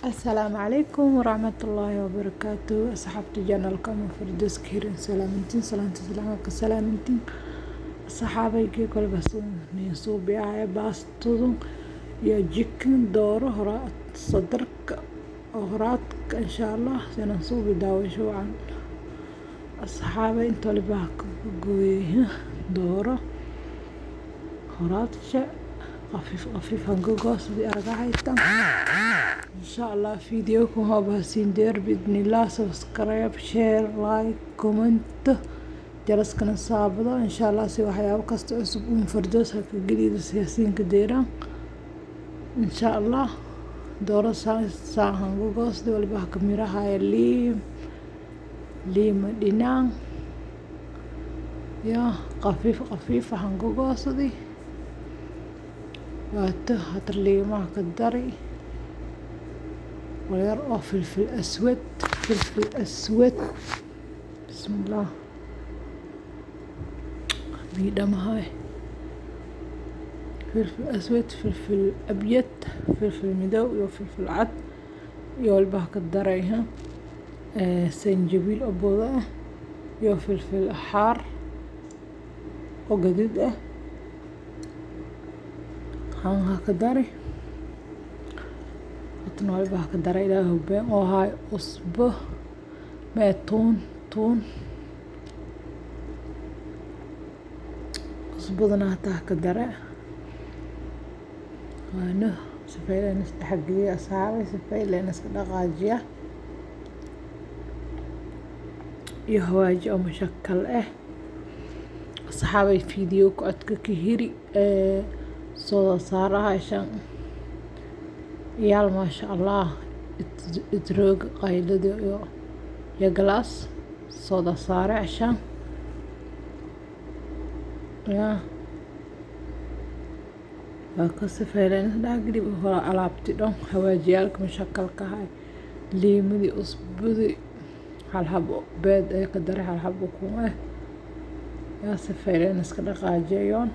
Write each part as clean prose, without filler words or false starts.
Asalaamu calaykum waraxmatullaahi wabarakaatu. Asxaabta channelka ama Firdowska hirin salaamintiin, salaanta islaamka salaamintiin. Asxaabaygii kolba nin suubiyaha baastadu iyo chicken dooro horaad sadarka horaadka, insha Allah sinan suubi, daawasho wacan. Asxaabay, inta waliba ka gooyay dooro horaadka, khafiif khafiif hangogoosdi aragahaytan. Insha Allah video ku haba siin deer biidnillah. Subscribe, share, like, comment, jaraskana saabado, insha Allah, si waxyaabo kasta cusub uun Fardoos ha ka geliyo siyaasiinka deeraan, insha Allah. Dooro saa hangogoosdi, waliba haka mirahaya liim, liima dhinaan ya khafiif khafiif hangogoosdi. Waato hada liimaha ka dari yar oo filfil aswad, filfil aswad. Bismillah, biyo dhamahay. Filfil aswad, filfil abyad, filfil madow iyo filfil cad iyo walba ka daray sanjabiil oo budo ah iyo filfil xaar oo gaduud ah waxaan ka dari. Hadana waliba ka daray, Ilaahow been oo haay, cusbo mee, tuun, tuun, cusbadana hataa ka dare. Waano sifaylen isdhexgeliya, asxaabay, sifaylen iska dhaqaajiya iyo hawaaji oo mushakal ah. Asxaabay, video ku codka ka hiri ee soo saaraha shan iyaal, maasha Allah, idroog qaylada iyo galaas soo saare cashaan ya waa ka sifaylen isdhexgeli hore alaabti dhan, hawaajiyaalka mushakalka ahay, liimadii, cusbadii, hal xabo beed ee ka daray, hal xabo ukun ah yaa sifaylen iska dhaqaajiyayoon.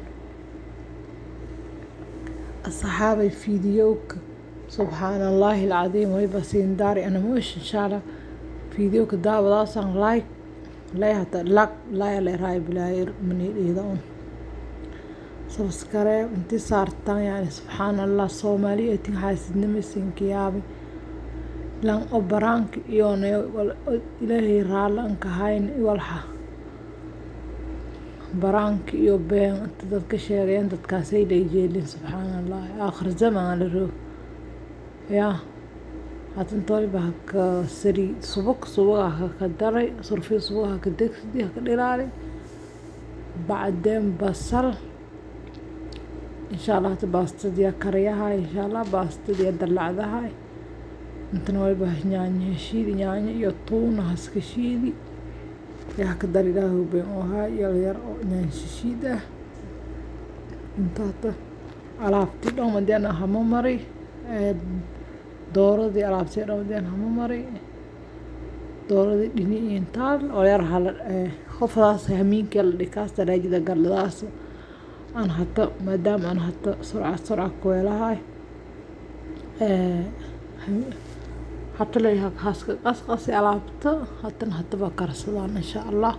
Asxaabay, fiidiyowka, subxaana allaahi alcadiim, wayba siin daari ana moosh. Insha Allah fiidiyowka daawadaasaan like lay hata lag laya leerahay bilaayir maniidhiida un subscribe inti saartaan. Yani subxaan Allah, Soomaali etin xaasidnimo siinka yaabi lan oo baraanka iyoona Ilaahay raala anka hayn walxa baraanka iyo been inta dadka sheegayaan, dadkaasay lay jeelin. Subxaan Allah, aakhir zaman la roog yaa. Hada inta waliba haka saliid subag, subaga haka daray, surfi subag haka degsidi, haka dhilaali, bacdeen basal, insha Allah. Hada baastadii kariyahay, insha Allah, baastadii dalacdahay. Intana waliba yaanyo shiidi, yaanyo iyo tuun haska shiidi yaa ka dar, Ilaahow been oo ahaa, yar yar oo yaanyo shishiid ah. Inta hada alaabtii dhan madeen hama mari, dooradii alaabtii dhan madeen hama mari, dooradii dhini intaal oo yar hala qofdaas hamiinka la dhikaas talaajida galadaas. Aan hata maadaama aan hata surca surca kuweelahay hata lay haska qasqasi alaabta hatana hataba karsadaan, insha Allah.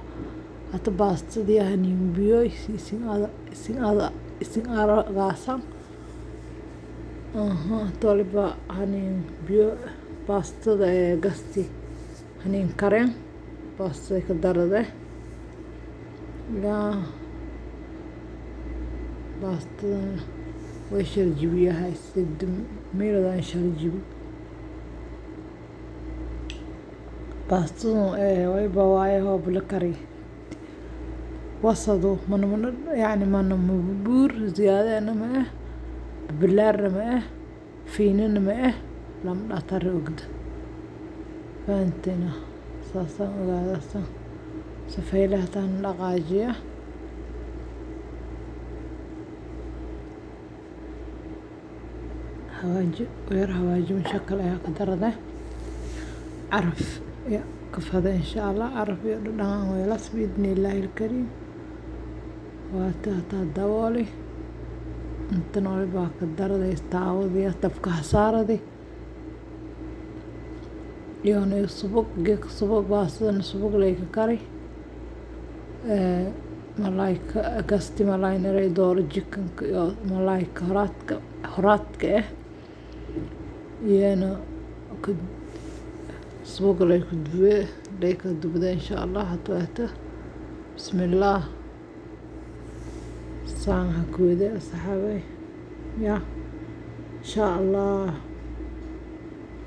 Hata baastadii hanin biyo isin ada isin ada isin aragaasan. Hata waliba hanin biyo baastada ee gasti hanin kareen, baastada ka darade yaa. Baastada way sharjibiyahay sida meeladaan sharjibi baastadu ee waliba waaye hoob la kari wasado mana mana, yani mana buur ziyaadana ma ah, bilaarna ma ah, fiinana ma ah, lama dhatara ogda fahanteena. Saasaan ogaadasa safaylaha hataan dhaqaajiya. Hawaaji yar, hawaaji mushakal ayaa ka darade, caraf iyo kafada, insha Allah, caraf iyo dhadhan weelas biidni illaahi alkariim. Waata hataa dabooli. Intan waliba ka daraday taawadii dabka hasaaradi. Iyona subag, geedka subag baastadana subag lay ka kari. Malayka gasti malay naray dooro chicken iyo malayka horaadka horaadka eh iyana subag lay ku dube lay ka dubda insha Allah. Hada bismillah saan ha kuwada asxaabay ya insha Allah.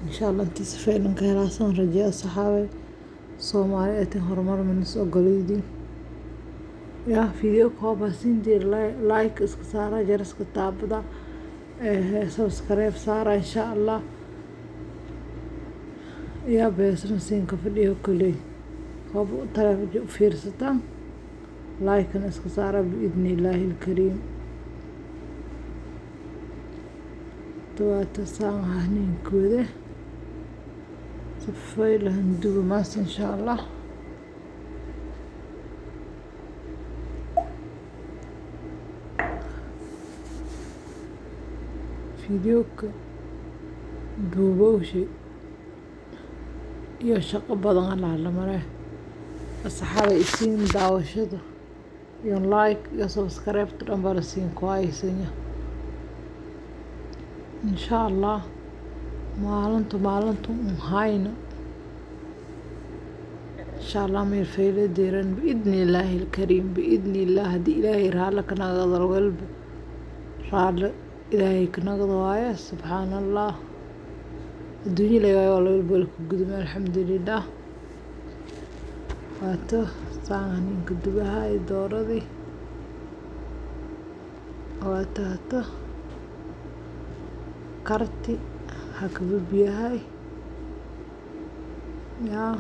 Insha Allah intii si fiican ka helaasan rajeeya asxaabay. Soomaali atin horumar manis ogolidin ya. Video kooba sindir like iska saara, jaraska taabada, subscribe saara insha Allah. Ya beesna siin ka fadhiyo kuley hoob taleefan u fiirsataan, like-na iska saara biidni illaahi alkariim. Tawaata saan haninkooda safaylahan duba maas insha Allah. Fideoka duubowshay iyo shaqo badan alaa la maray asxaabay. Isiin daawashada iyo like iyo subscribe dhan baa la siin ku haysanya insha Allah. Maalintu maalintu un hayno insha Allah meel fayla deeran biidni illaahi alkariim, biidni illah. Haddii Ilaahay raalli ka nagado, walba raalli Ilaahay ka nagado waaye. Subxaan Allah, adduunyo la waayo waa walba ku gudubay, alxamdulilah. Waato saan ninka dubahay dooradii waata hato karti hakabibiyahay yaa.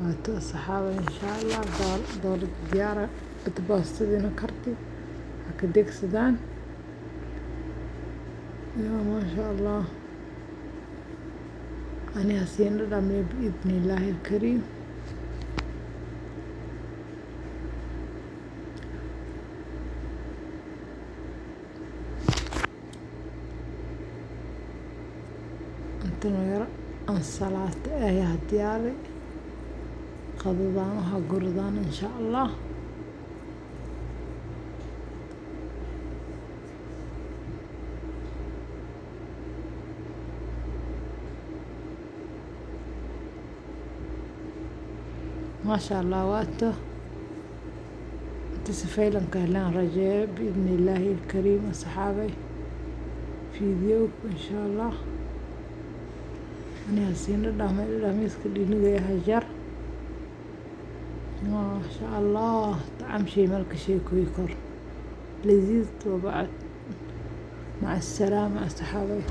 Waato saxaaba insha Allah doorada diyaara baastadiina karti haka degsadaan yaa maasha Allah. Ani hasiin dhadhamiyo biidni illaahi alkariim. Intan yar ansalaata ayaa diyaaray qadadaan waxaa guradaan insha Allah. Maasha Allah, waato inta si faylan ka helaan rajeeyo biidni illaahi alkariim asxaabay. Fiidiyowga insha Allah ani hasiin dhadhamay dhadhamiiska dhinigaya hajar maasha Allah. Tacam shay malka sheekoy kor laziiz wabacad. Maca asalaama asxaabay.